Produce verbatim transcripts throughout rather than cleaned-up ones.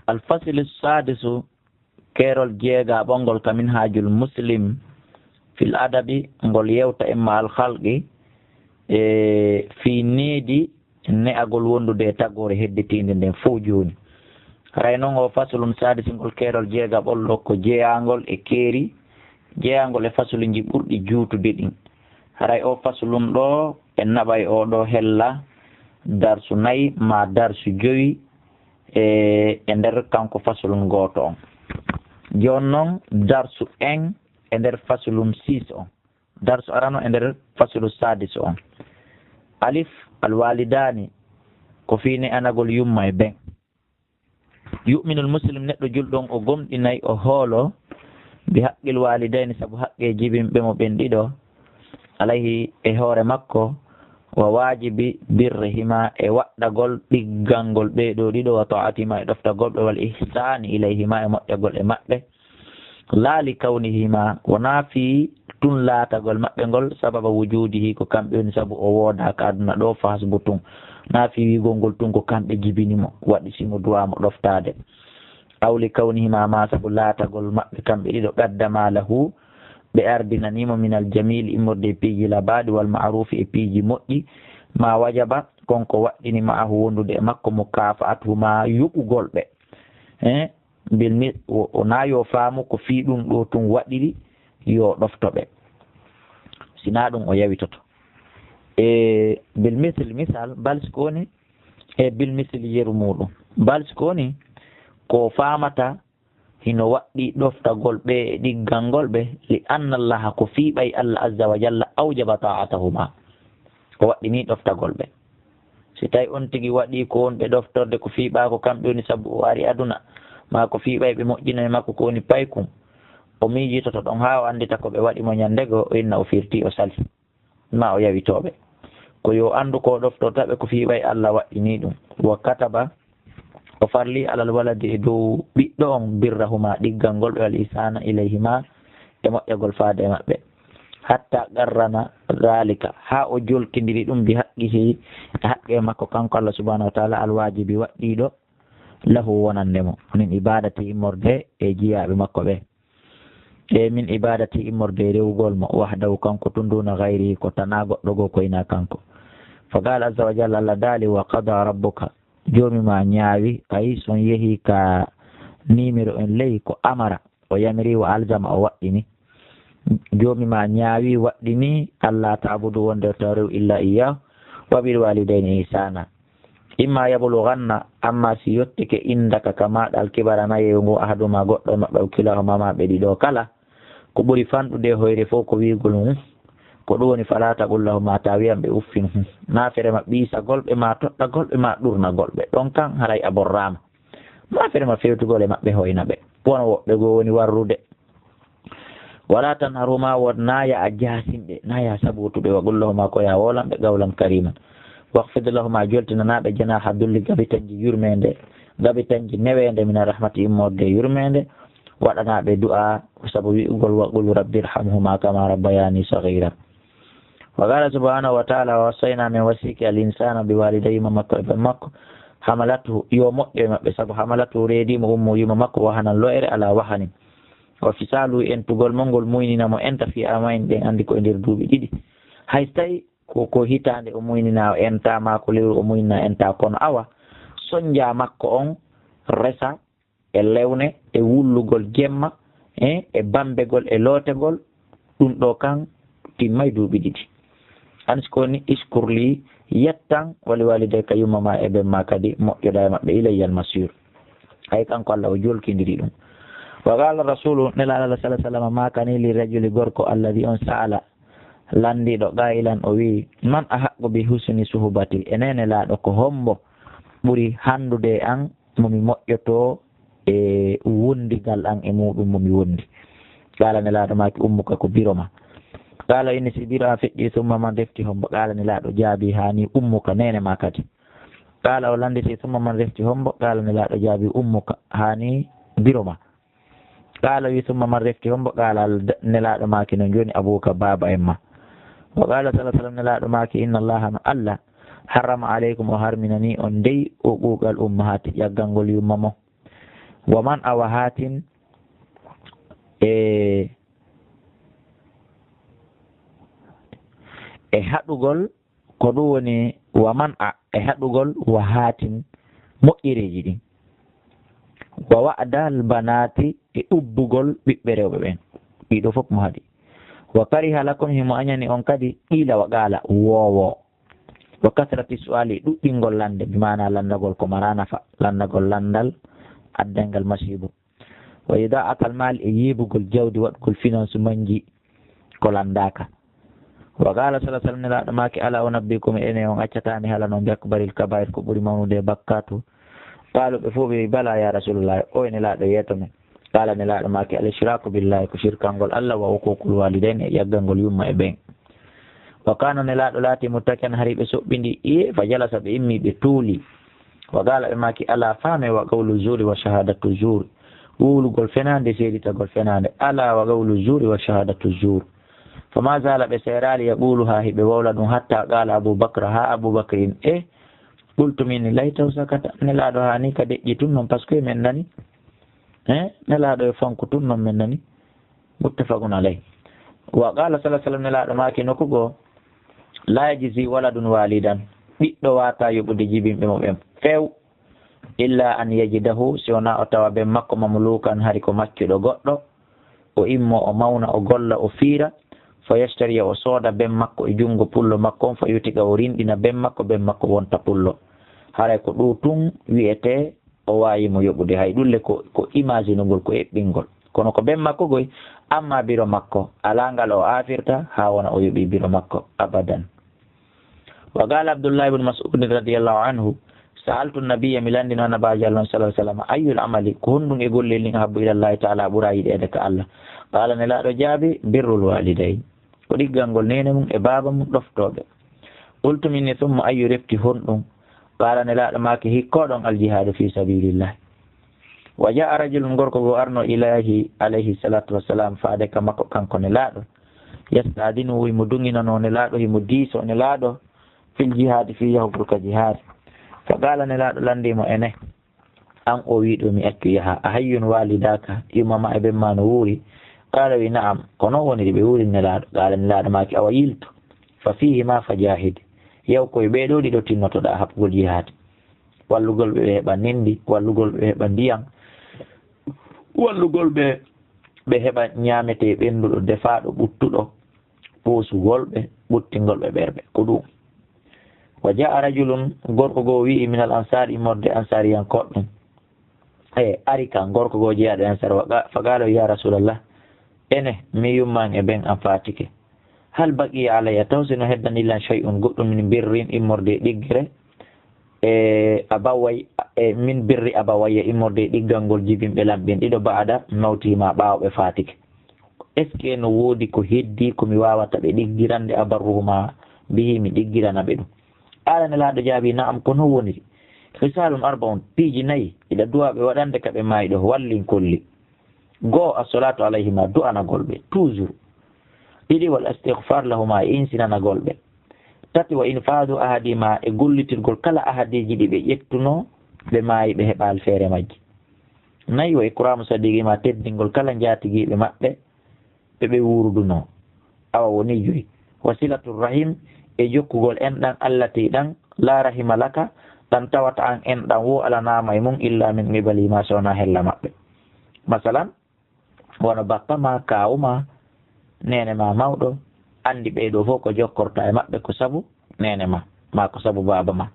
Alfasilu saadisu, keerol jeegaɓol ngol ka Minhaajul Muslim fil adabi, ngol yewta imma al khalqi, e fii needi ne'agol wondude e tagoore hedditiinde nden fow jooni. Haray non o faslun saadisi ngol keerol jeegaɓol ɗo ko jeyaangol e keeri, jeyaangol e faslunji ɓurɗi juutude ɗin. Haray o faslun ɗo en naɓay o ɗo hella darsu nayi maa darsu jowi e, e nder kanko faslun gooto on. Jooni non darsu en e nder faslun six on. Darsu arano e nder faslu sadis on. Alif, alwalidaani, ko fii ne'anagol yumma e ben. Yu'minul muslim, neɗɗo julɗo on o gomɗinay, o hoolo, bi haqqil walidayni, sabu haqqe jibinɓe mo ɓen ɗiɗo, alayhi, e hoore makko, wa waajibi birrihima, e waɗɗagol ɗiggangol ɓee ɗoo ɗiɗo, wa ta'atihima, e ɗoftagol ɓe, wal ihsaani ilayhima, e moƴƴagol e maɓɓe. Laa li kawnihima, wonaa fii tun laatagol maɓɓe ngol, sababa wujuudihi, ko kamɓe woni sabu o woodaa ka aduna ɗoo, fa hasbu tun. Naa fii wi'ugol ngol tun ko kamɓe jibini mo, waɗi si mo duwaa mo ɗoftaade. Aw li kawnihima, maa sabu laatagol maɓɓe kamɓe ɗiɗo, qaddama lahu, ɓe ardinanii mo, minal jamiili, immorde e piiji labaaɗi, wal ma'ruufi, e piiji moƴƴi, maa wajaba, kon ko waɗɗini, ma'ahu, wondude e makko, mukaafa'atuhuma, yoɓugol ɓe. Eh? Bil mi-, o, o naa yo faamu ko fii ɗum ɗoo tun waɗiri yo ɗofto ɓe. Si naa ɗum o yawitoto. E bil misli, misal, bal si ko woni, e bil misli yeru muuɗum. Bal si ko woni, ko faamata hino waɗɗi ɗoftagol ɓe e ɗiggangol ɓe, li anna Allaha, ko fii ɓay Allah azza wa jalla awjaba ta'atahuma. O waɗɗini ɗoftagol ɓe. Si tawi on tigi waɗi ko wonɓe ɗoftorde ko fii ɓaa ko kamɓe woni sabu o ari aduna, maa ko fii ɓay ɓe moƴƴinay makko ko woni paykun, o miijitoto ɗon haa o anndita ko ɓe waɗi mo ñannde goo, o inna o firti, o sali, maa o yawitoo ɓe. Ko yo anndu ko o ɗoftorta ɓe ko fii ɓay Allah waɗɗini ɗum. Wa kataba, o farli alal waladi e dow ɓiɗɗo on, birrahuma, ɗiggangol ɓe, wal ihsana ilayhima, e moƴƴagol faade e maɓɓe. Hatta qarrana dhalika, haa o jolkindiri ɗum, bi haqqihi, e haqqe makko kanko Allah subhanahu wa ta'ala, al wajibi, waɗɗiiɗo, lahu, wonande mo, min ibadati, immorde e jiyaaɓe makko ɓe. E min ibadati, immorde e rewugol mo, wahdahu, kanko tun, duna ghayrihi, ko tanaa goɗɗo goo ko hinaa kanko. Fa qala azza wa jalla, Allah daali, wa qada rabbuka, Joomi maa ñaawi, ay, si on yehii ka niimiro en ley, ko amara, o yamiri, wa alzama, o waɗɗini. Joomi maa ñaawi, waɗɗini, alla ta'budu, wonde to rew, illa iyyahu, wa bil walidayni ihsana. Imma yablughanna, amma si yottike, indaka, ka maaɗa, al kibara, nayewu ngu, ahaduhuma, goɗɗo e maɓɓe, aw kilahuma, maa ɓe ɗiɗo kala, ko ɓuri fanɗude e hoyre fof ko wi'ugol, "Hun." Ko ɗum woni, "Fala taqul lahuma," ta wi'an ɓe uffin, "Hun." Na fere ma ɓiisagol ɓe, ma toɗɗagol ɓe, ma ɗurnagol ɓe. Ɗon kan haray a borraama. Ma fere ma fewtugol e maɓɓe hoyna ɓe. Wona woɓɓe goo woni warrude. "Wala tanharhuma," won na ya a jaasin ɓe, na ya sabotu ɓe. "Wa qul lahuma," ko ya woolan ɓe, "qawlan kariman." "Wakhfid lahuma," joltinana ɓe, "janaha dhulli," gabitanji yurmeende, gabitanji neweende, mina rahmati, immorde e yurmeende. Waɗanaa ɓe du'a, sabu wi'ugol, "Wa qul rabbi irhamhuma kama rabbayani saghira." Wa qala subhanahu wa ta'ala, "Wa wassayna," min wasiki, "al insana bi walidayhi," yumma makko e ben makko, "hamalathu," yo moƴƴo e maɓɓe, sabu "hamalathu," reedi mo ummu yumma makko, "wahanan," lo'ere, "ala wahanin." "Wa fisaluhu," entugol mo ngol muynina mo enta, "fi amayn," ɗen anndi ko e nder duuɓi ɗiɗi. Hay so tawi ko, ko hitaande o muynina o enta, maa ko lewru o muynina enta, kono awa, sonja makko on resa e lewne, e wullugol jemma, e, e bambegol, e lootegol, ɗum ɗo kan timmay duuɓi ɗiɗi. An si ko ni, "Ishkur li," yettan, "wali walidayka," yumma ma e ben ma kadi, moƴƴoɗa e maɓɓe, "ilayyal masir." Hay kanko Allah o jolkindiri ɗum. Wa qala rasulu, Nelaaɗo Allah sallallahu alaihi wasallam maakani, li rajuli, gorko alladhi on sa'ala, landiɗo, qailan, o wi, "Man ahaqqu bi husni suhbati?" E nene laaɗo, ko hombo ɓuri handude e an mo mi moƴƴoto e wondigal an e muɗum mo mi wondi? Qala, Nelaaɗo maaki, "Ummuka," ko biro ma. Qala, inni si biro a feƴƴi, "Summa man?" Refti hombo? Qala, Nelaaɗo jaabi, "Hani ummuka," nene ma kadi. Qala, o landiti, "Summa man?" Refti hombo? Qala, Nelaaɗo jaabi, "Ummuka," hani biro ma. Qala wi, "Summa man?" Refti hombo? Qala, Nelaaɗo maaki, "Non joni abuka, baaba en ma." Wa qala sallallahu alaihi wasallam, Nelaaɗo maaki, "Inna Allaha," no Allah, "harrama alaikum," o harminani on dey, "uquqal ummahati," ƴaggangol yumma mo. Wa man a wa hatin e, e haɗugol, ko ɗum woni wa man a e haɗugol wa hatin moƴƴereeji ɗin. Wa wa'dal banati e ubbugol ɓiɓɓe rewɓe ɓen. Ɗiɗo fof mo haɗi. Wa kariha lakum himo añani on kadi qiila wa qaala woowo. Wa kasrati su'ali ɗuɗɗingol lande bi maana landagol ko mara nafa. Landagol landal addangal masiibo. Wa ida'atal maali e yeebugol jawdi waɗugol finance manji ko landaaka. Wa qaala sallallahu alaihi wasallam nelaaɗo maaki ala unabbikum ene on accataani hala non bi akbaril kabair ko ɓuri mawnude e bakkatu. Qaalu ɓe fof ɓe wi bala ya rasulullah o e nelaaɗo yeeto men. Qaala nelaaɗo maaki al ishraku billahi ko shirkangol Allah wa uququl walidain e ƴaggangol yumma e ɓen. Wa kana nelaaɗo laati muttaki'an hari ɓe soɓɓindi iye fa jalasa ɓe immi ɓe tuuli. Wa qaala ɓe maaki ala faame wa qawlu zuri wa shahadatu zuri. Wuulugol fenaande seeditagol fenaande ala wa qawlu zuri wa shahadatu zuri. Fa ma zala ɓe seeraali yaqulu ha hiɓe wawla ɗum hatta qaala abubakra ha abubakrin e qultu min ni laytaw sakata nelaaɗo ha ni ka deƴƴi tun non parce que men nani e nelaaɗo e fanku tun non men nani. Muttafaqun alayh. Wa qala sallallahu alaihi wasallam nelaaɗo maaki nokku goo la yajzi waladun walidan ɓiɗɗo wata yoɓude jibinɓe mo ɓen few illa an yajidahu si wona o tawa ben makko mamlukan hari ko maccuɗo goɗɗo o immo o mawna o golla o fiira fa yashtariya o sooda ben makko e jungo pullo makko on fa yutiqa o rinɗina ben makko ben makko wonta pullo. Haray ko ɗum tun wi'ete o waawi mo yoɓude hay ɗulle ko ko imaginugol ko eɓɓingol kono ko ben makko goy. Amma biro makko alaa ngal o aafirta haa wona o yoɓi biro makko abadan. Wa qala abdullah ibn mas'ud radiyallahu anhu sa'altu nabiyya mi landino annabajo allah on sallallahu alaihi wasallam ayyul amali ko honɗum e gollel nin ahabbu ila allahi taala ɓura yiɗeede ka allah. Qala nelaaɗo jaabi birrul walidayn ko ɗiggangol neene mum e baaba mum ɗoftoɓe. Qultu min ni summa ayyu refti honɗum? Qala nelaaɗo maaki hikkoɗon aljihadu fi sabilillah. Wa jaa rajulun gorko goo arno ilahi alayhi salatu wassalam faade ka makko kanko nelaaɗo yastadinu himo duŋinano nelaaɗo himo diiso nelaaɗo fil jihadi fi yahugol ka jihadi. Fa qala nelaaɗo landimo ene an o wiɗo mi accu yaha a hayyun walidaka yumma ma e ben ma no wuuri? Qala wi na'am ko non woniri ɓe wuuri nelaaɗo qala nelaaɗo maaki awa yiltu fa fihima fa jahid. Yaw koye ɓeɗo ɗiɗo tinnotoɗa haɓugol jihadi. Wallugol ɓe ɓe heɓa nindi wallugol ɓe ɓe heɓa ndiyam wallugol ɓe ɓe heɓa ñaamete ɓennduɗo defaaɗo ɓuttuɗo ɓoosugol ɓe ɓuttingol ɓe ɓerɓe ko ɗum. Wa jaa rajulun gorko goo wi'i minal ansar immorde ansariyankoɓe ɓen e ari kan gorko goo jeyaaɗo e ansar fa qaala ya rasulallah ene mi yumman e ben an faatike. Hal baqiya alayya taw si no heddani lan shay'un goɗɗum min birrin immorde e ɗiggere e abaway e min birri abawayya immorde e ɗiggangol jibinɓe lan ɓen ɗiɗo ba'da mawtihima ɓaawo ɓe faatike. Est ce que no woodi ko heddi ko mi wawata ɓe ɗiggirande abarruhuma bihi mi ɗiggirana ɓe ɗum? Ala nelaaɗo jaabi na'am ko non woniri. Khisalun arba'un piiji nayi iɗa duwa ɓe waɗande ka ɓe maayi ɗo wallin kolli. Goo assolatu alayhima du'anagol ɓe toujours. Ɗiɗi wal istighfar lahuma e insinanagol ɓe. Tati wa infadu ahadima e gollitirgol kala ahadiji ɗi ɓe ƴettuno ɓe maayi ɓe heɓal feere majji. Nayi wa ikramu sadigima teddingol kala njatigiɓe maɓɓe ɓe ɓe wuruduno. Awa woni joyi wa silatu rahim e jokkugol enɗan allati ɗan la rahima laka ɗan tawata an enɗan wo alanama e mum illa min qibali ma sowna hella maɓɓe. Masalan wano bappa ma kaawu ma neene ma mawɗo anndi ɓee ɗoo fof ko jokkorta e maɓɓe ko sabu neene ma ma ko sabu baaba ma.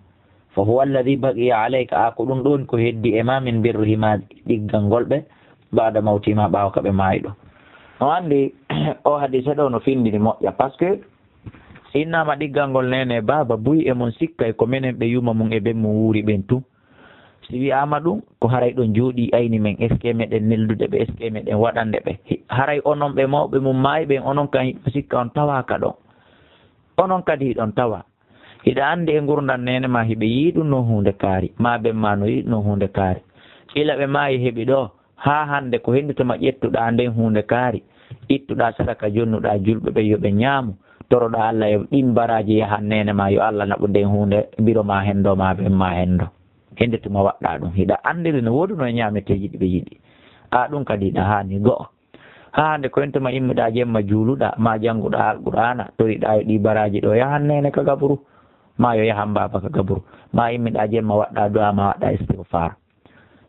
Fa huwa alladi baqiya alayka a ko ɗum ɗoon ko heddi e ma min birrihima ɗiggal ngol ɓe ba'da mawtihima ɓaawo ka ɓe maayi ɗo. On anndi o hadisa ɗo no findini moƴƴa parce que si innama ɗiggal ngol neene e baaba buy e mon sikkay ko menen ɓe yuma mum e ɓen mo wuuri ɓen tun. Si wi'aama ɗum ko haray ɗon jooɗii ayni men est ce que meɗen neldude ɓe est ce que meɗen waɗande ɓe? Haray onon ɓe mawɓe mum maayi ɓen onon kan hiɗon sikka on tawaaka ɗon. Onon kadi hiɗon tawa hiɗa anndi e ngurndan neene ma hiɓe yi'i ɗum no huunde kaari ma ben ma no yi'i ɗum no huunde kaari. Ila ɓe maayi heɓi ɗo haa hannde ko henndu tuma ƴettuɗaa nden huunde kaari ittuɗaa sadaka jonnuɗaa julɓe ɓen yo ɓe ñaamu. Toroɗaa allah yo ɗin baraaji yahan neene ma yo allah naɓu nden huunde biro ma henndo ma ben ma henndo. Hende tuma waɗɗa ɗum. Hiɗa anndiri no woodunoo e ñaameteeji ɗi ɓe yiɗi. A ɗum kadi hiɗa haani go'o. Haa hannde ko ento ma immiɗa jemma juuluɗa, ma jannguɗa Alqur'aana, toriɗa e ɗi baraaji ɗo, yahan neene ka gaburu, ma yo yahan baaba ka gaburu. Ma immiɗa jemma waɗɗa du'a, ma waɗɗa istighfar.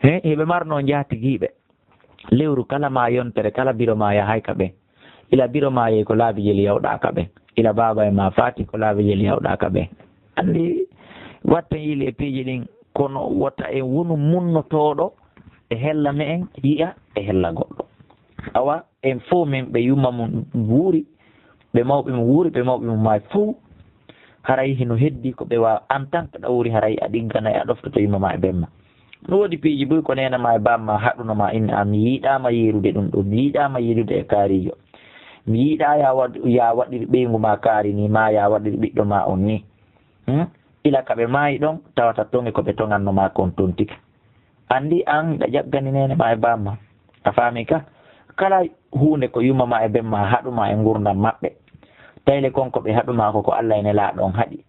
He, hiɓe marno njaatigiiɓe. Lewru kala ma yontere, kala biro ma yahay ka ɓen. Ila biro ma yehi ko laabi jeli yawɗa ka ɓen. Ila baaba e ma faati ko laabi jeli yawɗa ka ɓen. Anndi watten yiili e piiji ɗin, kono wota en wonu munnotooɗo e hella me'en, yi'a e hella goɗɗo. Awa, en fow men ɓe yumma mum wuuri, ɓe mawɓe mum wuuri, ɓe mawɓe mum maayi fow. Haray hino heddi ko ɓe waawa, en tant que ɗa wuuri, haray a ɗigganay, a ɗoftoto yumma ma e bemma. No woodi piiji buy ko neene ma e bamma haɗuno ma, inna, a mi yiɗaama yeerude ɗum ɗo, mi yiɗaama yeerude e kaariijo. Mi yiɗaa ya waɗ-, ya waɗir ɓeyngu ma kaari ni, ma ya waɗir ɓiɗɗo ma on ni. Hmm? Ila ka ɓe maayi ɗon, tawata toŋe ko ɓe toŋanno ma kon tontike. Anndi an, ɗa jaggani neene ma e bamma. A faami ka? Kala huunde ko yumma ma e bemma haɗu ma e ngurndan maɓɓe. Tayle kon ko ɓe haɗu ma ko, ko Allah e Nelaaɗo on haɗi.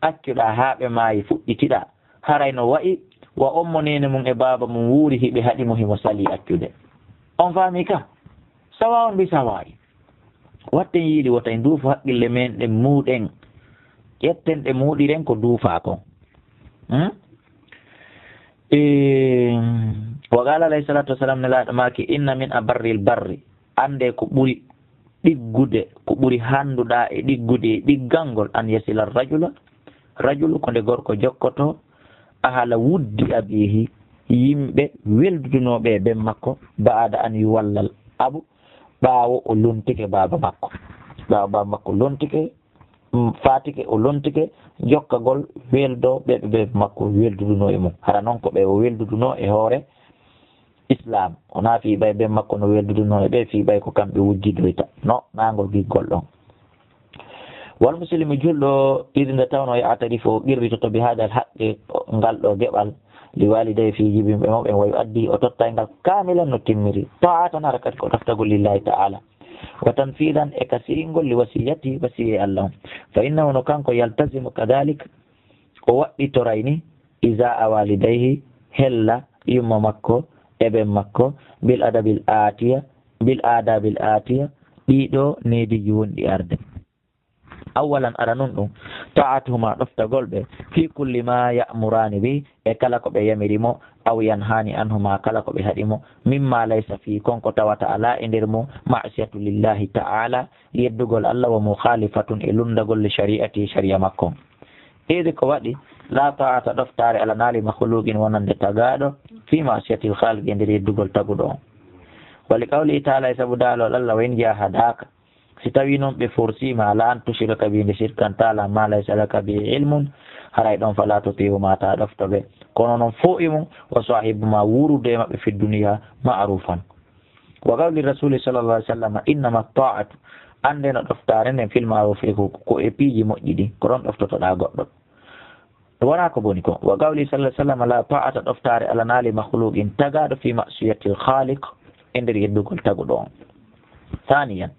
Accuɗa haa ɓe maayi, fuɗɗitiɗa. Haray no wa'i wa on mo neene mum e baaba mum wuuri, hiɓe haɗi mo, himo salii accude. On faami ka? Sawa on mbi sawaayi. Watten yiili wota en duufu haqqille men ɗen muuɗen. Ƴetten ɗe muuɗiren ko duufaa kon. Hmm? E, wa qala alayhi salatu wassalam, Nelaaɗo maaki, "Inna min abarril barri." Annde ko ɓuri ɗiggude, ko ɓuri hannduɗaa e ɗiggude e ɗiggangol, an yasila rajula, rajulu ko nde gorko jokkoto, ahala wuddi abihi, yimɓe weldudunooɓe e ben makko, ba'ada an yuwallal abu, ɓaawo o lontike baaba makko. Ɓaawo baaba makko lontike, mm, faatike, o lontike jokkagol weldo ɓe, ɓe, ɓe makko weldudunoo e mum. Hara non ko ɓe o weldudunoo e hoore Islam. Wonaa fii ɓay ben makko no weldudunoo e ɓe, fii ɓay ko kamɓe wujjidoyta. No, naango giggol ɗon. Wal muslimu julɗo, iri nde tawno ya'tarifu o qirritoto bi hadal haqqi, ngal ɗo geɓal, li walidayhi fii jibinɓe mo ɓen, wa yu'addi o tottay ngal kaamilan no timmiri. Ta'atan hara kadi ko ɗoftagol lillahi ta'ala. Wa tanfidan e ka si'ingol li wasiyati wasiyee Allah on. Fa innahu no kanko yaltazimu kadalik o waɗɗitoray ni izaa walidayhi hella yumma makko e ben makko bil adabil atiya, bil adabil atiya ɗiɗo neediji wonɗi arde. Awwalan, aranun ɗum, ta'atuhuma, ɗoftagol ɓe, fi kulli ma ya'murani bi, e kala ko ɓe yamiri mo, aw yanhani anhuma, kala ko ɓe haɗi mo, mimma laysa fi, kon ko tawata ala e nder mo, ma'siyatu lillahi ta'ala, yeddugol Allah, wa mukhalifatun, e lundagol li shari'ati, shari'a makko. Ede ko waɗi, la ta'ata, ɗoftaare alanaali makhluqin, wonande tagaaɗo, fi ma'siyatil khaliq, e nder yeddugol taguɗo on. Wa li qawlihi ta'ala, e sabu daalol Allah, wa in jahadaka, si tawii non ɓe forcii ma, ala an tushrika bi, nde sirkantaa lan, ma laysa laka bi ilmun, haray ɗon fala tuti'huma, ta ɗofto ɓe. Kono non fow e mum, wa sahibhuma, wuurude e maɓɓe fi duniya ma'rufan. Wa qawli rasuli sallallahu alaihi wasallam, innama ta'atu, annde no ɗoftaare nden fil ma'rufi ko, ko e piiji moƴƴi ɗin, ko ɗon ɗoftotoɗaa goɗɗo. Wonaa ko boni kon. Wa qawli sallallahu alaihi wasallam, la ta'ata, ɗoftaare alanaali makhluqin, tagaaɗo, fi ma'siyatil khaliq, e nder yeddugol taguɗo on. Thaniyan,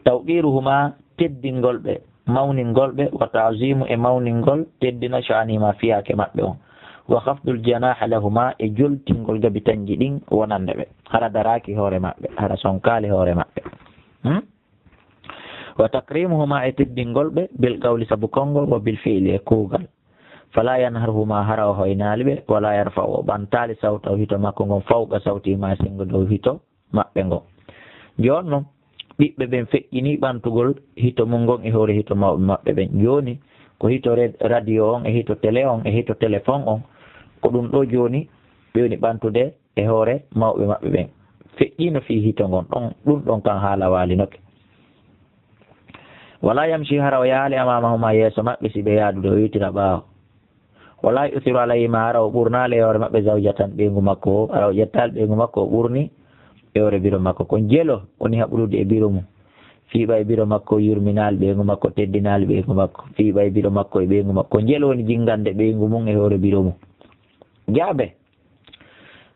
tawqiruhuma, teddingol ɓe, mawningol ɓe, wa ta'zimu, e mawningol, teddina, sha'anihima, fiyaake maɓɓe on. Wa khafdul janaha lahuma, e joltingol gabitanji ɗin wonande ɓe. Hara daraaki hoore maɓɓe, hara sonkaali hoore maɓɓe. Hmm? Wa takrimuhuma, e teddingol ɓe, bil qawli, sabu konngol, wa bil fi'li, e kuugal. Fala yanharhuma, hara o hoynaali ɓe, wala yarfa'u, o ɓantaali sawtahu, hito makko ngon, fawqa sawtihima, senngo dow hito maɓɓe ngon. Jooni non, ɓiɓɓe ɓen feƴƴinii ɓantugol hito mun ngon e hoore hito mawɓe maɓɓe ɓen. Jooni, ko hito red-, radio on e hito télé on e hito téléphone on, ko ɗum ɗo jooni ɓe woni ɓantude e hoore mawɓe maɓɓe ɓen. Feƴƴiino fii hito ngon ɗon, ɗum ɗon kan haala waalinoke. Wala yamshi, hara o yahaali, amamahuma, yeeso maɓɓe, si ɓe yaadude, o yewtira ɓaawo. Wala yu'thiru alayhima, hara o ɓurnaali e hoore maɓɓe, zawjatan, ɓeyngu makko o, hara o ƴettaali ɓeyngu makko, o ɓurni e hoore biro makko. Ko njelo woni haɓrude e biro mum. Fii ɓay biro makko yurminaali ɓeyngu makko, teddinaali ɓeyngu makko. Fii ɓay biro makko e ɓeyngu makko. Ko njelo woni jinngande ɓeyngu mum e hoore biro mum. Jaabe.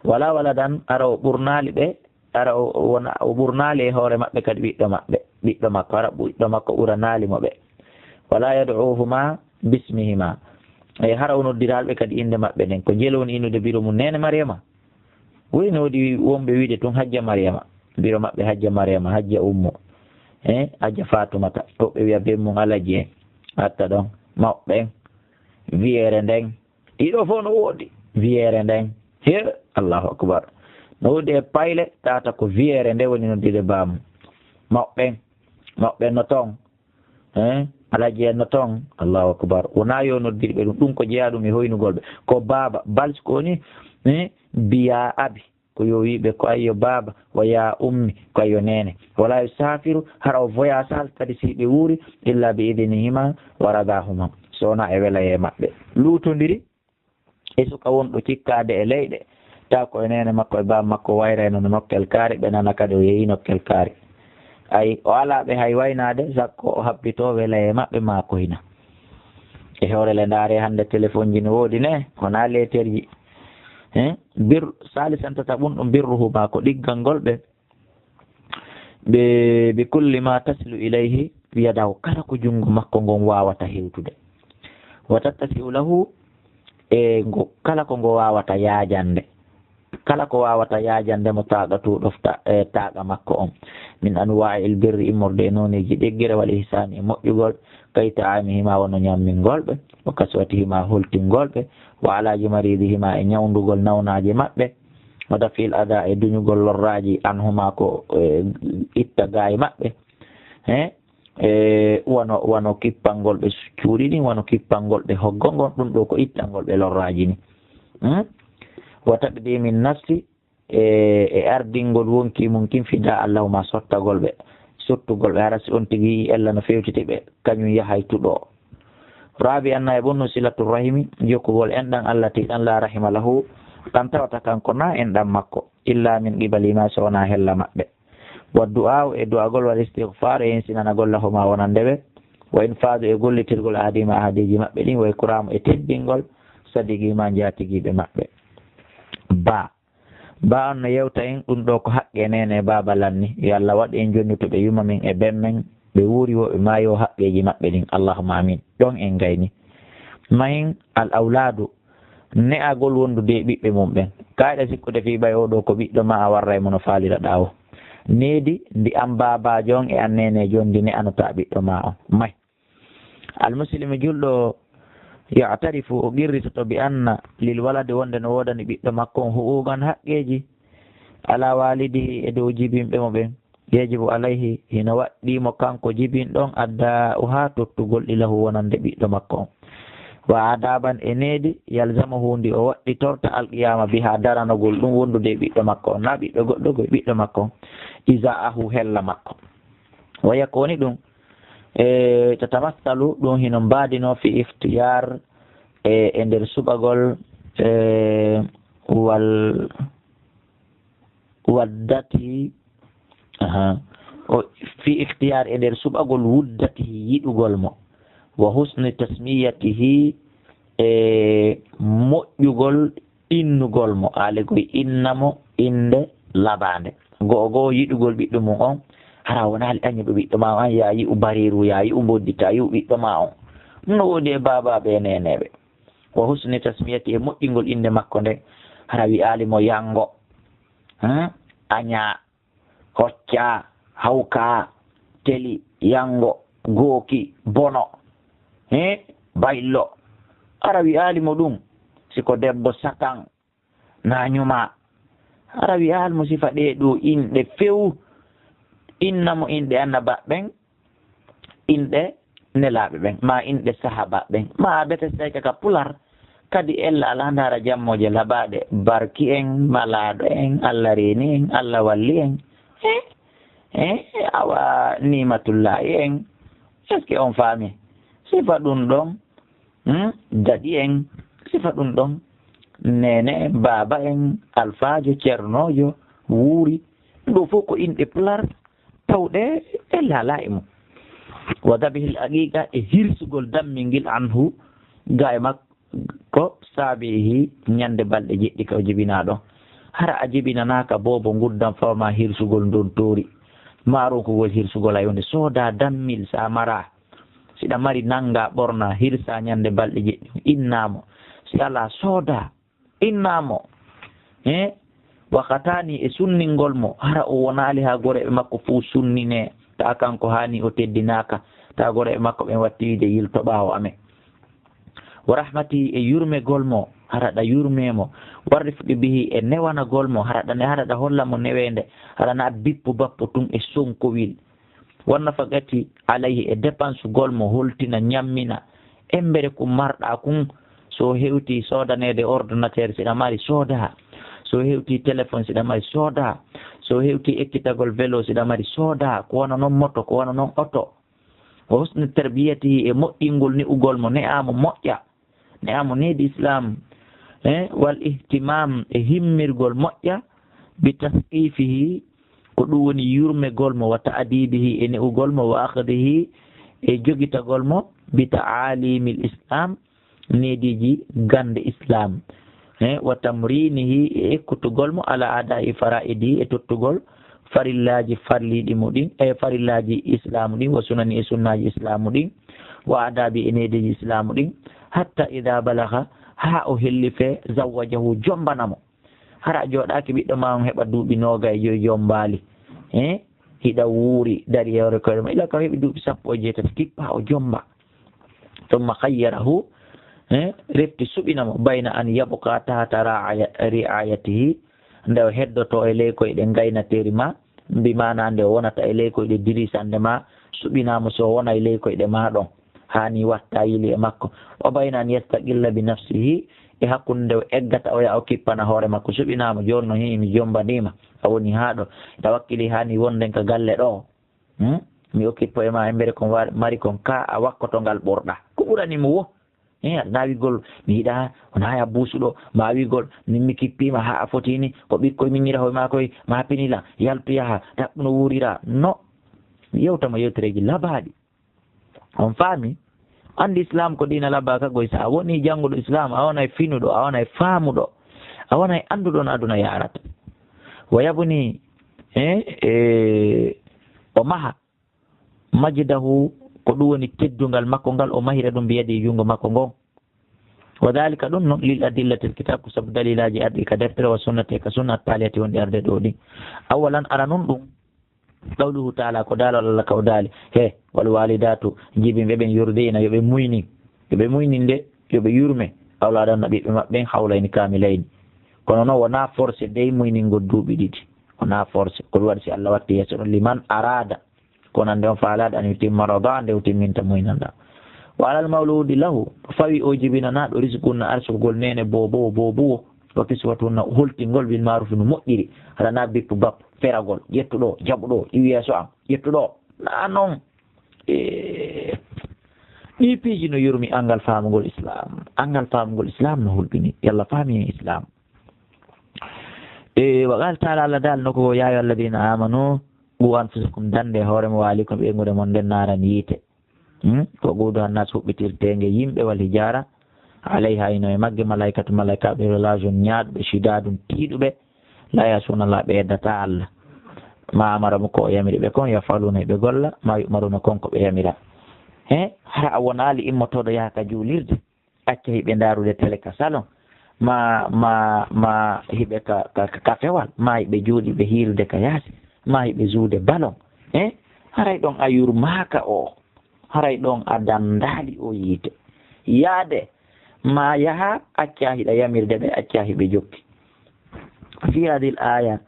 Wala waladan, hara o ɓurnaali ɓe, hara o, o wona, o ɓurnaali e hoore maɓɓe kadi ɓiɗɗo maɓɓe, ɓiɗɗo makko, hara ɓiɗɗo makko ɓuranaali mo ɓe. Wala yad'uhuma bismihima, E hara o noddiraaɓe kadi innde maɓɓe nden. Ko njelo woni innude biro mum Neene Mariama. Woy no woodi wonɓe wiide tun Hajja Mariama. Biro maɓɓe Hajja Mariama, Hajja Ummu. E Hajja Fatumata. Woɓɓe wi'a ben mum Alaji en. Atta ɗon. Mawɓe en. Wiyeere nden. Ɗiɗo fof no woodi. Wiyeere nden. He, Allahu Akbar. No woodi e payle, tata ko wiyeere nde woni noddirde baamu. Mawɓe en. Mawɓe en no toon. Eh, Alaji en no toon. Allahu Akbar. Wonaa yo noddirɓe ɗum. Ɗum ko jeyaa ɗum e hoynugol ɓe. Ko baaba, bal si ko woni, eh, biya abi. Ko yo wi'ɓe ko ayyo baaba, wa ya ummi, ko ayyo neene. Wala yusafiru, hara o voyage hal kadi si ɓe wuuri, illa bi idinihima wa radahuma. So wonaa e welayee maɓɓe. Luutondiri e suka wonɗo cikkaade e leyɗe. Taa ko e neene makko e baaba makko wayrayno no nokkel kaari, ɓe nana kadi o yehi nokkel kaari. Ay, o alaa ɓe hay waynaade, sakko o habbitoo welayee maɓɓe maa ko hina. E hoore le ndaare hannde téléphone ji no woodi ne, wonaa leeterji. Hein? Bir, sali santata ɓun ɗum birruhuma ko ɗiggal ngol ɓe. Ɓe, bi kulli ma tasilu ilayhi yadahu, kala ko junngo makko ngon waawata hewtude. Wa tattasi'u lahu, e ngo, kala ko ngo waawata yaajande. Kala ko waawata yaajande mo taaqa tuuɗofta, e taaqa makko on. Min anwa'il birri, immorde e nooneeji ɗeggere, wal ihsani e moƴƴugol, kay ta'amihima wano ñammingol ɓe, wa kaswatihima holtingol ɓe, wa alaji maridihima e ñawndugol nawnaaje maɓɓe, wa daf'il ada e duñugol lorraaji anhuma ko, e, itta gaay maɓɓe. He? E, wano, wano kippangol ɓe cuuɗi ɗin, wano kippangol ɓe hoggo ngon, ɗum ɗo ko ittangol ɓe lorraaji ni. Hmm? Wa taqdimi nafsi, e, e ardingol wonki mum kin fida allahuma sottagol ɓe, sottugol ɓe, hara si on tigi yi'i ella no fewtiti ɓe, kañum yahay tuɗo. Rabi anna e ɓunnu silatu rahimi, jokkugol enɗan allati ɗan la rahima lahu, ɗan tawata kanko na enɗan makko, illa min qibali ma so wona hella maɓɓe. Wa du'a'u e du'agol wal istighfar e insinanagol lahuma wonande ɓe. Wa infadu e gollitirgol ahadima ahadiji maɓɓe ɗin, wa ikramu e teddingol sadigi ma njatigiɓe maɓɓe. Ba. Ba on no yewta en ɗum ɗo ko haqqe nene e baaba lanni. Yo Allah waɗ en jonnutuɓe yuma min e ben men ɓe wuuri wo ɓe maayo haqqeji maɓɓe ɗin. Allahumma amin. Ɗon en gayni. Mahin al awladu. Ne'agol wondude e ɓiɓɓe mum ɓen. Kayɗa sikkude fii ɓay oo ɗoo ko ɓiɗɗo maa a warray mo no faaliraɗaa o. Needi, ndi an baabaajo on e an neeneejo on ndi ne'anotaa ɓiɗɗo maa on. May. Almuslimu julɗo o ya'tarifu, o qirritoto bi anna lil waladi wonde no woodani ɓiɗɗo makko on huquuqan haqqeeji. Alaa waalidihi e dow jibinɓe mo ɓen. Yajibu alayhi, hino waɗɗii mo kanko jibinɗo on, addaa'uhaa tottugol ɗi lahu wonande ɓiɗɗo makko on. Wa aadaban e needi, yalzamuhu ndi o waɗɗitorta alqiyaama bihaa daranogol ɗum wondude e ɓiɗɗo makko on, naa ɓiɗɗo goɗɗo ko e ɓiɗɗo makko on, iza'ahu hella makko. Wa yakoni ɗum, e, tatamassalu ɗum hino mbaadinoo fi ikhtiyaar, e, e nder suɓagol, e, wal waddati, aha, o fi ikhtiyaar e nder suɓagol wuddati yiɗugol mo, wa husni tasmiyatihi e moƴƴugol innugol mo, aale koye inna mo innde labaande. Go'o go'o yiɗugol ɓiɗɗo mum on, hara wonaali ɗaññuɗo ɓiɗɗo ma on, an yaa yi'u bareeru, yaa yi'u mboddi, taa yi'u ɓiɗɗo ma on. No woodi e baabaaɓe e neeneeɓe. Wa husni tasmiyati e moƴƴingol innde makko nde, hara wi'aali mo Yanngo, hmm? Añaa, Hoccaa, Hawkaa, Teli, Yanngo, Gooki, Bono, hmm? Bayllo. Hara wi'aali mo ɗum, si ko debbo Satan, naa ñuma. Hara wi'aali mo sifa ɗee ɗoo inɗe few, inna mo inɗe annabaaɓe ɓen, inɗe nelaaɓe ɓen, maa inɗe sahaabaaɓe ɓen, maa bete seyka ka pular, kadi ella alaa ndaara jammooje labaaɗe, Barki en, Malaaɗo en, Alla reeni en, Alla walli en, eh, eh, awa Nimatullaahi en, est-ce que on faami? Sifa ɗum ɗon, hmm? Daɗi en, sifa ɗum ɗon, neene en, baaba en, alfaajo, cernoojo, wuuri, ɗum ɗo fof ko inɗe pular, tawɗe e laalaa e mum. Wa dabihil aqiqa e hirsugol dammingil anhu, ga e makko, saabihi ñande balɗe jeɗɗi ka o jibinaa ɗon. Hara a jibinanaaka boobo nguddan fawma hirsugol ndon toori. Maarunkugol hirsugol a yonde sooda dammil sa mara. Si ɗa mari nannga ɓorna, hirsa ñande balɗe jeɗɗi, inna mo. Si alaa, sooda, inna mo. He? Wakataani e sunningol mo, hara o wonaali haa goreeɓe makko fuu sunnine, taa kanko haani o teddinaaka, taa goreeɓe makko ɓen watti wiide yilto ɓaawo amen. Wa rahmati e yurmegol mo, hara ɗa yurme mo. Wa rifqi bihi e newanagol mo, hara ɗa ne-, hara ɗa holla mo neweende, hara na bippo bappo tun e sonkowil. Wa nafaqati alayhi e dépensegol mo, holtina, ñammina. Embere ko marɗa kun, so hewti soodaneede ordinateur, si ɗa mari, sooda. So hewti téléphone, si ɗa mari, sooda. So hewti ekkitagol vélo, si ɗa mari, sooda. Ko wano non moto, ko wano non oto. Wa husni tarbiyatihi e moƴƴingol ne'ugol mo, ne'a mo moƴƴa. Ne'a mo needi Islam. Eh, wal ihtimam e himmirgol moƴƴa, bi tasqifihi, ko ɗum woni yurmegol mo, wa ta'dibihi e ne'ugol mo, wa akhdihi e jogitagol mo, bi ta'alimil Islam, neediiji gannde Islam. Eh, wa tamrinihi e ekkutugol mo, ala ada'i fara'idi e tottugol farillaaji farliiɗi mo ɗin, e farillaaji Islaamu ɗin, wa sunani e sunnaaji Islaamu ɗin, wa adabi e neediiji Islaamu ɗin, hatta ida balagha, haa o helli fee zawwajahu, jombana mo. Hara a jooɗaaki ɓiɗɗo ma on heɓa duuɓi noogay e joyi jombaali. Eh? Hiɗa wuuri, dari e hoore koyɗe ma. Ila ka heɓi duuɓi sappo e jeetati, kippa o jomba. Thumma khayyarahu, eh? Refti suɓina mo, bayna an yabqa tahta ra'aya-, ri'ayatihi, nde o heddoto e ley koyɗe ngaynateeri ma, mbi maana nde o wonata e ley koyɗe dirisande ma, suɓina mo so o wona e ley koyɗe ma ɗon. Haani watta yili e makko. Wa bayna an yastaqilla bi nafsihi, e hakkunde nde o eggata o yaha o kippana hoore makko. Suɓina mo, jooni no hii mi jombaniima. A woni haa ɗo. Tawakkili haani wonden ka galle ɗo. Hmm? Mi okkippo e ma embere kon wa-, mari kon ka a wakkoto ngal ɓorɗa. Ko ɓurani mo wo? Eh, aɗa na wi'gol, mi yiɗa, wona ya buusuɗo, ma wi'gol, min mi kippiima, haa a foti ni, ko ɓikkoy min ngira hoy maa koy, ma pinila, yaltu yaha, ɗaɓɓu no wuurira. No, mi yewta mo yewtereeji labaaɗi. On faami? Anndi Islam ko diina labaa ka goy, so a woni jannguɗo Islam, a wonay finuɗo, a wonay faamuɗo, a wonay annduɗo no aduna yaarata. Wa yabni, eh, eh, o maha. Majdahu, ko ɗum woni teddungal makko ngal, o mahira ɗum biyadi e junngo makko ngon. Wa dhalika, ɗum non, lil adillatil kitab, ko sabu dalilaaji arɗi ka deftere, wa sunnati, ka sunna, attaliyati wonɗi arde ɗo ɗin. Awalan, ara nun ɗum, qawluhu ta'ala, ko daalol Allah ka o daali, he, wal walidatu, jibinɓe ɓen, yurdina, yo ɓe muynin, yo ɓe muynin de, yo ɓe yurme, awladanna ɓiɓɓe maɓɓe ɓen, hawlayni kamilayni. Kono non, wona forcé dey muyningol duuɓi ɗiɗi, wona forcé, ko ɗum waɗi si Allah watti yeeso ɗon, liman arada. Ko nande on faalaaɗo an yutimma radaa, nde o timminta muynanɗa. Wa alal mawludi lahu, fawi o jibinanaaɗo rizquhunna arsugol neene boobowo, boobowo, wa kiswatuhunna holtingol bil maarufi no moƴƴiri, haɗa na bippu bappu, feragol, ƴettu ɗo, jaɓu ɗo, iwi yeeso am, ƴettu ɗo, na non. E, ɗi piiji no yurmi anngal faamugol Islam, anngal faamugol Islam no hulɓini, yalla faami en Islam. E, wa qala taala, Allah daal no ko, ya ayyuha alladina amanu, qu anfusakum, dande hoore mo, wa ahlikum, ɓeynguure mon nden naaran yiite. Hmm? Wa quduha annas, huɓɓitirteenge yimɓe, wal hijaara, alayha, ino e magge, malaikatu, malaikaaɓe, ghilazun, ñaaɗuɓe, shidadun, tiiɗuɓe, la yasuna Allah, ɓe eddata Allah. Ma amara mu, ko o yamiri ɓe kon, yafaluna, ɓe golla, ma yumaruna, kon ko ɓe yamira. He, hara a wonaali immotooɗo yaha ka juulirde, acca hiɓe ndaarude tele ka salon, ma, ma, ma hiɓe ka, ka, ka kafewal, ma hiɓe jooɗi ɓe hiirude ka yaasi, ma hiɓe zuude balon. Eh? Haray ɗon a yurmaaka o, haray ɗon a dandaali o yiite. Yaade, ma yaha, acca hiɗa yamirde ɓe, acca hiɓe jokki. Fi hadhihi al-aya,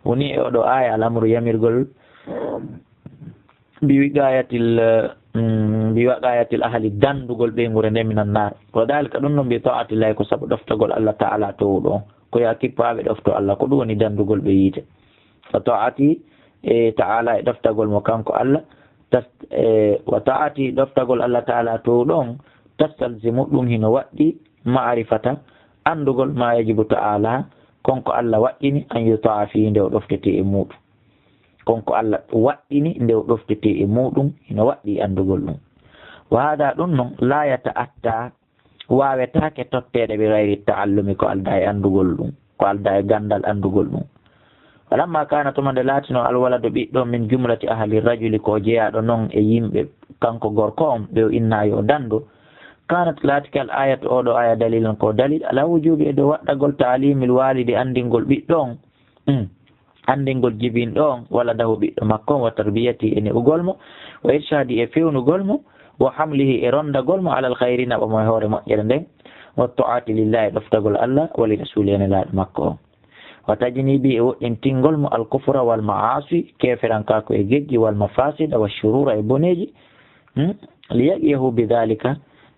woni e oɗo aya, al-amru, yamirgol, bi wiqayatil, mm, bi waqayatil ahli, dandugol ɓeynguure nden minan naar. Wa dhalika, ɗum non, bi ta'atillahi, ko sabu ɗoftagol Allah ta'ala towɗo on. Ko ya kippaaɓe ɗofto Allah, ko ɗum woni dandugol ɓe yiite. Wa ta'ati, e, ta'ala, e ɗoftagol mo kanko Allah, tas-, e, wa ta'ati, ɗoftagol Allah ta'ala towɗo on, tastalzimu, ɗum hino waɗɗi, ma'rifata, andugol, ma yajibu ta'ala, kon ko Allah waɗɗini, an yuta'a fi, nde o ɗoftete e muɗum. Kon ko Allah waɗɗini nde o ɗoftete e muɗum, hino waɗɗi andugol ɗum. Wa hada, ɗum non, la yata'atta, waawetaake totteede, bi gayri ta'allumi, ko aldaa e andugol ɗum, ko aldaa e gandal andugol ɗum. Falamma kana, tuma nde laatino alwaladu ɓiɗɗo min jumlati ahli rajuli, ko jeyaaɗo noon e yimɓe kanko gorko on, ɓe o inna yo o dandu. Kanat, laatike al ayatu, oɗo aya dalil on ko dalil, ala wujubi e dow waɗɗagol taalimil walidi, anndingol ɓiɗɗo on, mm, anndingol jibinɗo on, waladahu ɓiɗɗo makko on, wa tarbiyati e ne'ugol mo, wa irshadi e fewnugol mo, wa hamlihi e rondagol mo, alal khayri, naɓa mo e hoore moƴƴere nden, wa to'ati lillahi, ɗoftagol Allah, wa li rasuli e nelaaɗo makko on. Wa tajnibi e woɗɗintingol mo al kufra wal ma'asi, keeferankaaku e geggi, wal mafasida wa shurura e boneeji, hmm? Li yaqiyahu bi dhalika,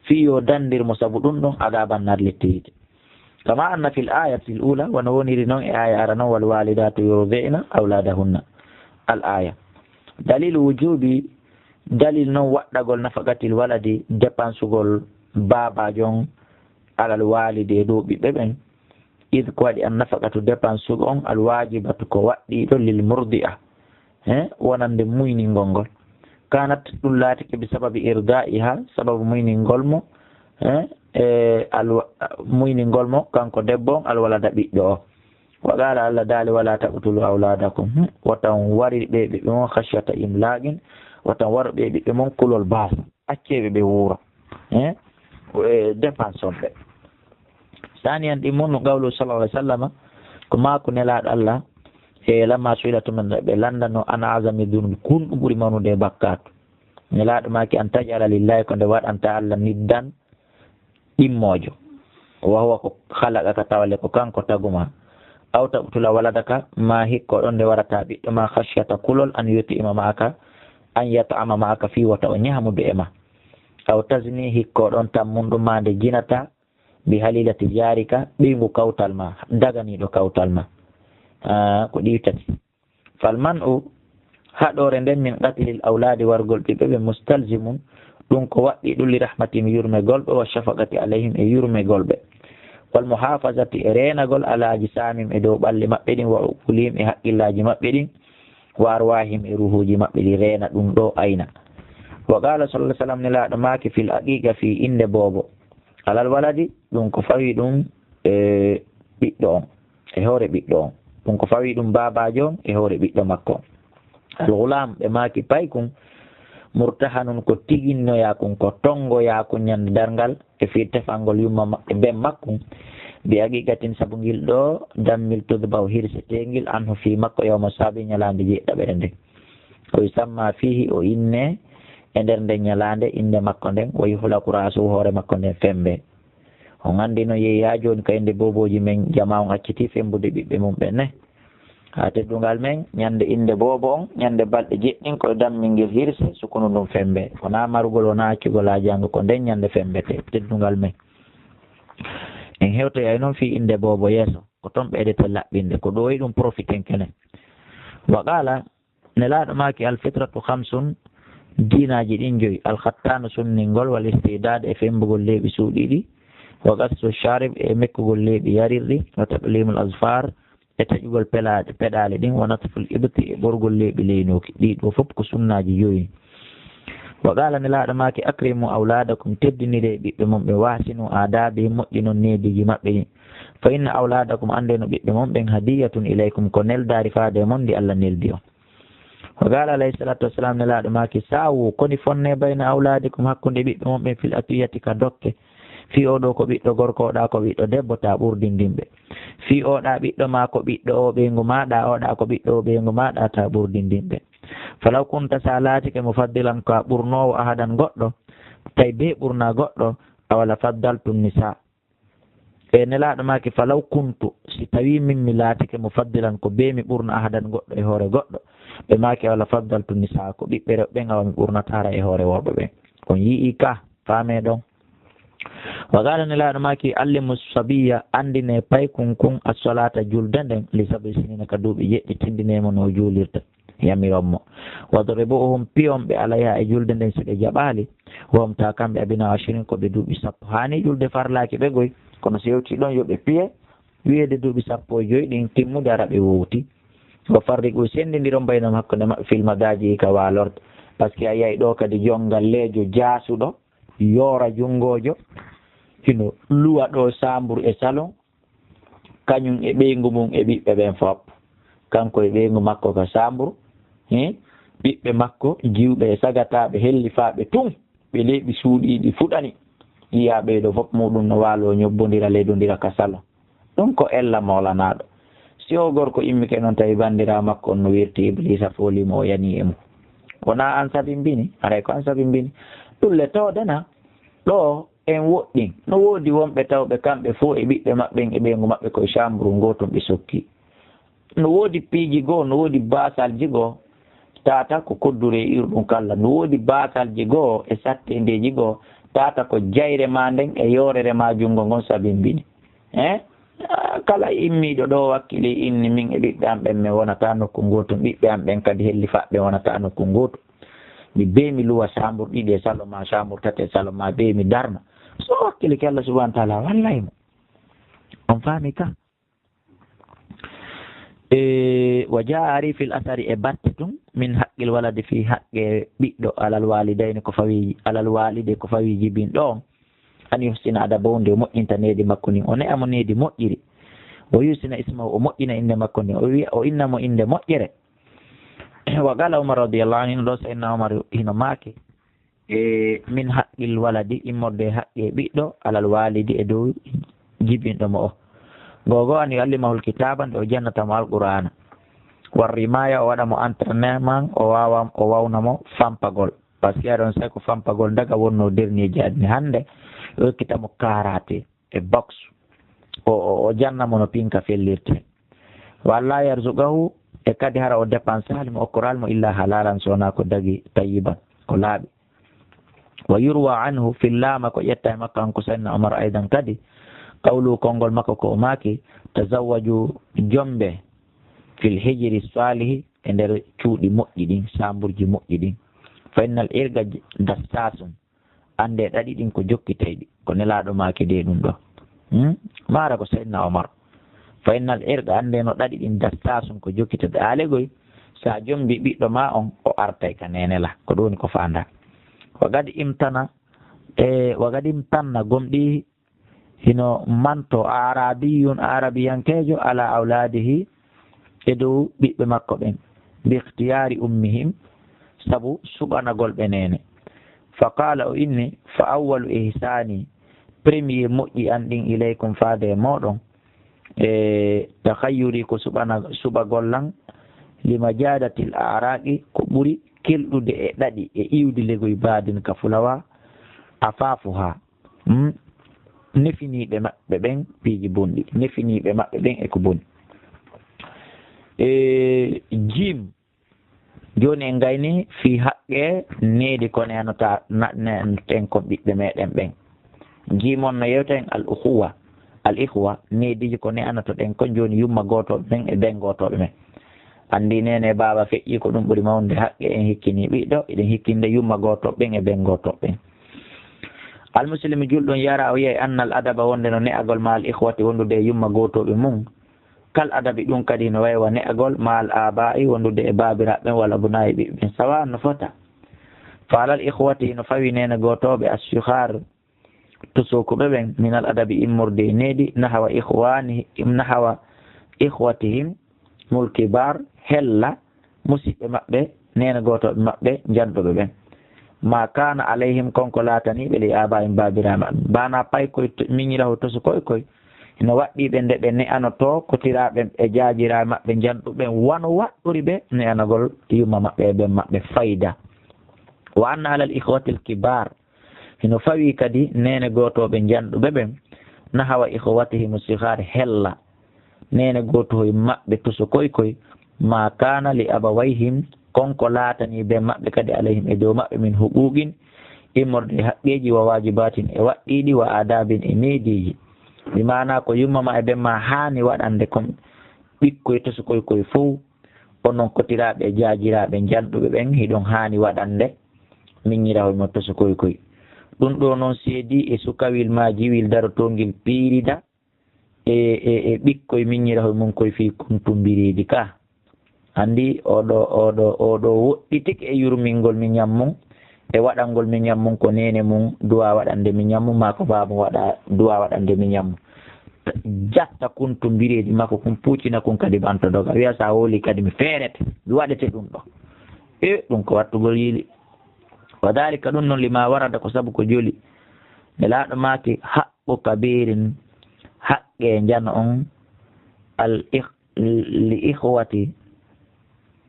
fii yo dandir mo sabu ɗum ɗon adaban nar lettihiide. Kama anna fil ayati l ula, wano woniri noon e aya ara noon, wal walidatu yurdi'na awladahunna. Al aya. Dalilu wujubi, dalil noon waɗɗagol nafaqatil waladi, dépensugol baabaajo on, alal walidi e dow ɓiɓɓe ɓen, id ko waɗi an nafaqatu dépense on al wajibatu ko waɗɗiiɗo lil murdi'a, he, wonande muyningol ngol. Kanat, ɗum laatike bi sababi irda'iha, sababu muyningol mo, he, e alwa-, muyningol mo kanko debbo on alwalada ɓiɗɗo o. Wa qala, Allah daali, wala taqtulu awladakum, hmm, wata on wari ɓe ɓiɓɓe mon khashyata imlaqin, wata on waru ɓe ɓiɓɓe mon kulol baasa. Acceeɓe ɓe wuura. Eh? E dépense on ɓe. Saniyan ɗi mun, qawlu sallallahu alaihi wasallam, ko maaku nelaaɗo Allah, e lamma su'ila, tuma ɓe lanndano, an azami dunubi, kun ɗum ɓuri mawnude e bakkaatu. Nelaaɗo maaki, an taj'ala lillahi, ko nde waɗanta Allah niddan ɗimmoojo. Wa huwa ko khalaqaka, tawale ko kanko taguma. Aw taqtula waladaka, ma hikko ɗon nde warata ɓiɗɗo ma, khashyata kulol, an yut'ima ma'aka, an yat'ama ma'aka, fii wota o ñaamudu e ma. Aw tazni, hikko ɗon tammundu ma nde jinata, bi halilati jarika, ɓeyngu kawtal ma, daganiiɗo kawtal ma. Ah, ko ɗi tati. Fal man'u, haɗoore nden, min qatlil awladi, wargol ɓiɓɓe ɓe, mustalzimun, ɗum ko waɗɗiiɗum, li rahmatihim, yurmegol ɓe, wa shafaqati alayhim, e yurmegol ɓe. Wal muhafazati, e reenagol, ala ajsamihim, e dow ɓalli maɓɓe ɗin, wa uqulihim, e haqqillaaji maɓɓe ɗin, wa arwahihim, e ruhuuji maɓɓe ɗin, reena ɗum ɗo ayna. Wa qala sallallahu alaihi wasallam, nelaaɗo maaki, fil aqiqa, fii innde boobo, alal waladi, ɗum ko fawi ɗum e ɓiɗɗo on, e hoore ɓiɗɗo on. Ɗum ko fawi ɗum baabaajo on e hoore ɓiɗɗo makko. Al ghulam, ɓe maaki paykun, murtahanun, ko tiginnoyaa kun, ko tonngoyaa kun ñande darngal, e fii tefangol yumma maɓɓe ben makkun, bi aqiqatin, sabu ngil ɗo dammil, tudbahu, hirseteengil, anhu, fii makko, yawma sabi, ñalaande jeeɗiɗaɓere nden. O yusamma fihi, o inne e nder nden ñalaande innde makko nden, wa yuhlaqu ra'suhu, hoore makko nden fembe. On anndi no yeeyaa jooni ka innde boobooji men, jamaa on accitii fembude ɓiɓɓe mum ɓen ne. Haa teddungal men, ñande innde boobo on, ñande balɗe jeɗɗin, ko e dammingel hirse, sukunu ndun fembe. Wonaa marugol, wonaa accugol haa janngo, ko nden ñande fembete, teddungal men. En hewtoyay non fii innde boobo yeeso, ko ton ɓeydete laɓɓinde, ko ɗo e ɗum profiten kene. Wa qala, nelaaɗo maaki, al fitratu khamsun, diinaaji ɗin joyi, al khattanu, sunningol, wal istidad, e fembugol leeɓi suuɗiiɗi, wa qassu sharib, e mekkugol leeɓi yarirɗi, wa taqlimul azfar, e taƴugol pelaaɗe, peɗaali ɗin, wa natful ibti, e ɓorgol leeɓi leynooki. Ɗii ɗoo fof ko sunnaaji joyi. Wa qala, nelaaɗo maaki, akrimu awladakum, teddiniree ɓiɓɓe mon ɓe, wa ahsinu adabi, moƴƴinon neediiji maɓɓe ɗin. Fa inna awladakum, anndee no ɓiɓɓe mon ɓen, hadiyatun ilaykum, ko neldaari faade e mon ndi Allah neldi on. Wa qala alayhi salatu wassalam, nelaaɗo maaki, sawu, koni fonne bayna awladikum, hakkunde ɓiɓɓe mon ɓen, fil atiyati, ka dokke. Fii oo ɗoo ko ɓiɗɗo gorko, oo ɗaa ko ɓiɗɗo debbo, ta ɓurdindin ɓe. Fii oo ɗaa ɓiɗɗo maa ko ɓiɗɗo oo ɓeyngu maa, ɗaa oo ɗaa ko ɓiɗɗo oo ɓeyngu maa, ɗaa ta ɓurdindin ɓe. Falaw kunta, sa laatike, mufaddilan, ko a ɓurnoowo, ahadan, goɗɗo, tawi bee ɓurnaa goɗɗo, awa la faddaltu nisa. E nelaaɗo maaki, falaw kuntu, si tawii min mi laatike, mufaddilan, ko bee mi ɓurna, ahadan, goɗɗo, e hoore goɗɗo, ɓe maaki, awa la faddaltu nisa, ko ɓiɓɓe rewɓe ɓen awa mi ɓurnata hara e hoore worɓe ɓen. On yi'ii ka, faamee ɗon. Wa qala, nelaaɗo maaki, allimu sabiya, anndinee paykun kun, assolata, julde nden, li sabi sinina, ka duuɓi jeɗɗi, tinndinee mo no o juulirta, yamiron mo. Wadribuhum, piyon ɓe, alayha, e julde nden, si ɓe jaɓaali, wa hum, ta kamɓe, abna ashirin, ko ɓe duuɓi sappo. Haani julde farlaaki ɓe goy, kono si yewti ɗon yo ɓe piye, wiyeede duuɓi sappo e joy ɗin timmude ara ɓe wowti. Wa farriqu, senndindiron, baynahum, hakkunde maɓɓe, fil madaji, ka waalorde. Par ce que a yiyay ɗoo kadi jonngalleejo jaasuɗo, yoora junngoojo, hino luwa ɗoo saambur e salon, kañum e ɓeyngu mum e ɓiɓɓe ɓen fof. kanko e ɓeyngu makko ka saambur, he, ɓiɓɓe makko, jiwɓe e sagataaɓe, hellifaaɓe tun, ɓe leeɓi suuɗiiɗi fuɗani, yiyaa ɓee ɗoo fof muɗum no waaloo, ñobbondira, leedondira ka salon. Ɗum ko ella moolanaaɗo. Si oo gorko immike noon, tawi banndiraawo makko on no wirti Ibliisa, foolii mo, o yanii e mum. Wonaa aan sabimbini, haray ko aan sabimbini. Ɗum le tawde na, ɗoo en woɗɗin. No woodi wonɓe tawɓe kamɓe fof e ɓiɓɓe maɓɓen e ɓeyngu maɓɓe ko e saamburu ngootun ɓe sokki. No woodi piiji goo, no woodi baasalji goo, tata ko koddure e iru ɗum kala. No woodi baasalji goo e satteendeeji goo, tata ko jayre maa nden e yoorere maa junngo ngon sabimbini. Eh? Ah, kala immiiɗo ɗoo wakkili inni min e ɓiɓɓe am ɓen, min wonata nokku ngootu, ɓiɓɓe am ɓen kadi hellifaaɓe wonata nokku ngootu. Mi bee mi luwa saambur ɗiɗi e salon maa, saambur tati e salon maa, bee mi darna. So wakkilike Allah subhanahu wa taala wallay mo. On faami ka? E, wa jaa ari fil asari e batte tun, min haqqil waladi fi haqqe ɓiɗɗo alal walidayni ko fawi, alal walide ko fawi jibinɗo on. An yuhsina adabahu, nde o moƴƴinta needi makko ndin, o ne'a mo needi moƴƴiri. Wa yuhsina ismahu, o moƴƴina innde makko nden, o wi'a, o inna mo innde moƴƴere. Wa qala Umar radiyallahu anhu, ɗo Sayyidina Umar hino maaki, e, min haqqil waladi, immorde e haqqe ɓiɗɗo, alal walidi, e dow jibinɗo mo o. Gogo an yuallimahul kitaba, nde o jannata mo Alqur'ana. War rimaya, o waɗa mo entraînement, o wawa, o wawna mo fampagol. Parce que aɗon sai ko fampagol ndaga wonno dernier jaadini hannde, o hokkita mo karate e boxe. O, o, o janna mo no pinka fellirte. Wa alla yarzuqahu, e kadi hara o dépense hali mo, okkoral mo illa halalan, so wonaa ko dagi tayyiban, ko laaɓi. Wa yurwa anhu, fillaama ko ƴetta e makko, kanko Sayyidina Umar aydan kadi, qawlu, konngol makko ko o maaki, tazawwaju, jombe, fil hijri salihi, e nder cuuɗi moƴƴi ɗin, saamburji moƴƴi ɗin. Fa innal irqa dassasum, annde ɗaɗi ɗin ko jokkiteyɗi, ko Nelaaɗo maaki de ɗum ɗo. Hmm? Maara ko Seydina Omar. Fa innal irqa, annde no ɗaɗi ɗin dassasum ko jokkiteyɗi. Aalegoy, sa jombi ɓiɗɗo ma on, o artay ka neenela. Ko ɗum woni ko faanda. Wa gadi imtana, e, wa gadi imtanna gomɗi hino manto arabiyun, arabiyankeejo, ala awlaadihi, e dow ɓiɓɓe makko ɓen, bi ikhtiyaari ummihim, sabu suɓanagol ɓe neene. Fa qaala, o inni, fa awwalu ihsaani, premier moƴƴi an ɗin ilaykum faade e mooɗon, e takhayyuri ko suɓana-, suɓagol lan, li majaadatil a'raaqi, ko ɓuri kelɗude e ɗaɗi e iwdi legoy baadin ka fulawa, afaafuha. Hmm? Nefiniiɓe maɓɓe ɓen piiji bonɗi, nefiniiɓe maɓɓe ɓen e ko boni. E, jim, jooni en ngayni fii haqqe needi ko neanota, na-, neanoten kon ɓiɓɓe meɗen ɓen. Jim on no yewta en al ukhuwa, al ikhwa, neediji ko neanotoɗen kon jooni yumma gootooɓe ɓen e ben gootooɓe ɓen. Anndi neene e baaba feƴƴi ko ɗum ɓuri mawnude haqqe, en hikkini ɓiɗɗo, eɗen hikkinde yumma gootooɓe ɓen e ben gootooɓe ɓen. Almuslimi julɗo on yara, o yi'ay annal adaba, wonde no ne'agol ma al ikhwati, wondude e yumma gootooɓe mum, kal adabi, ɗum kadi no way wa ne'agol ma al aba'i, wondude e baabiraaɓe ɓen, wal abna'i, ɓiɓɓe ɓen, sawa no fota. Fa alal ikhwati, no fawi neene gootooɓe, as-sighar, tosokuɓe ɓen, minal adabi, immorde e needi, nahawa ikhwani-, nahawa ikhwatihim mul kibar, hella musiɓɓe maɓɓe, neene gootooɓe maɓɓe, janɗuɓe ɓen. Ma kana alayhim, kon ko laataniiɓe, li abaihim, baabiraaɓe maɓɓe. Bana paykoy to-, miñirahoy tosokoy koy, no waɗɗii ɓe nde ɓe ne'anotoo kotiraaɓe e jaajiraaɓe maɓɓe janɗuɓe ɓen, wano waɗɗori ɓe ne'anagol yumma maɓɓe e ben maɓɓe fayda. Wa anna alal ikhwatil kibar, hino fawi kadi neene gootooɓe janɗuɓe ɓen, nahawa ikhwatihim sighar, hella neene gootohoy maɓɓe tosokoy koy, ma kana li abawayhim, kon ko laatanii ben maɓɓe kadi alayhim e dow maɓɓe, min huquqin, immorde e haqqeeji, wa wajibatin, e waɗɗiiɗi, wa adabin, e neediiji. Bi maana ko yumma ma e ben ma haani waɗande kon ɓikkoy tosokoy koy fow, onon kotiraaɓe e jaajiraaɓe janɗuɓe ɓen, hiɗon haani waɗande miñirahoy mo tosokoy koy. Ɗum ɗo non seedi e sukawil ma jiwil darotoongil piirida e, e, e ɓikkoy miñirahoy mum koy fii kuntumbiriidi ka. Anndi oɗo, oɗo, oɗo woɗɗitike e yurmingol miñan mum, e waɗangol miñan mum ko neene mum duwa waɗande miñan mum, maa ko baaba mum waɗa duwa waɗande miñan mum. jatta kun to mbireeji makko kun, puucina kun kadi banto doga. Wiya sa woli kadi mi feerete, mi waɗete ɗum ɗo. E ɗum ko wattugol yiili. Wa dhalika ɗum noon lima warada ko sabu ko joli. Nelaaɗo maaki haqqu kabirin, haqqe njano on, al ikh-, li ikhwati,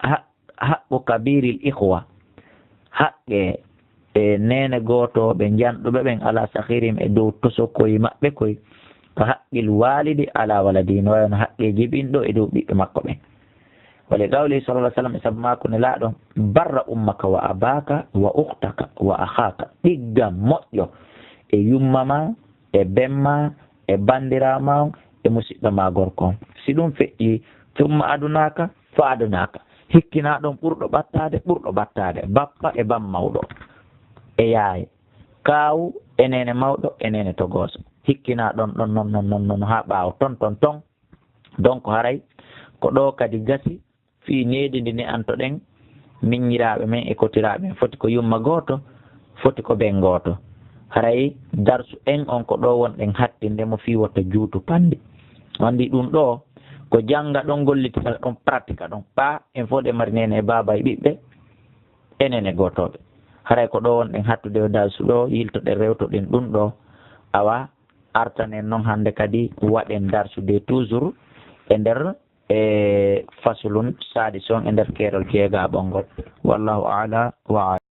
ha-, haqqu kabiril ikhwa, haqqe e neene gootooɓe njanɗuɓe ɓen ala sakhirihim e dow tosokoy maɓɓe koy, ka haqqil walidi ala waladihi, no wayno haqqe jibinɗo e dow ɓiɓɓe makko ɓen. Wa li qawlihi sallallahu alaihi wasallam, e sabu maako Nelaaɗo, barra ummaka wa abaka wa ukhtaka wa akhaka, ɗigga moƴƴo e yumma ma, e ben ma, e bandiraa ma on, e musiɗɗo ma gorko on. Si ɗum feƴƴi, thumma adunaka fa adunaka. Hikkinaa ɗon ɓurɗo ɓattaade, ɓurɗo ɓattaade, bappa e bammawɗo, e yaaye, kaawu e neene mawɗo, e neene togooso. Hikkinaa ɗon, ɗon, non, non, non, non, haa ɓaawo, ton, ton, ton. Donc, haray ko ɗo kadi gasi, fii needi ndi ne'antoɗen miñiraaɓe men e kotiraaɓe men. Foti ko yumma gooto, foti ko ben gooto. Haray darsu en on ko ɗo wonɗen hattinde mo fii wota juutu panndi. Anndi ɗum ɗo ko jannga ɗon, gollitira ɗon, pratika ɗon. Ɓaa en fof ɗe mari neene e baaba e ɓiɓɓe, enen e gootooɓe. Haray ko ɗo wonɗen hattude e darsu ɗo, yiltoɗen rewtoɗen ɗum ɗo. Awa, artanen noon hannde kadi waɗen darsu de toujours e nder, e fasulun sadis on e nder keerol jeegaɓo ngol. Wallahu a'la wa a'lam.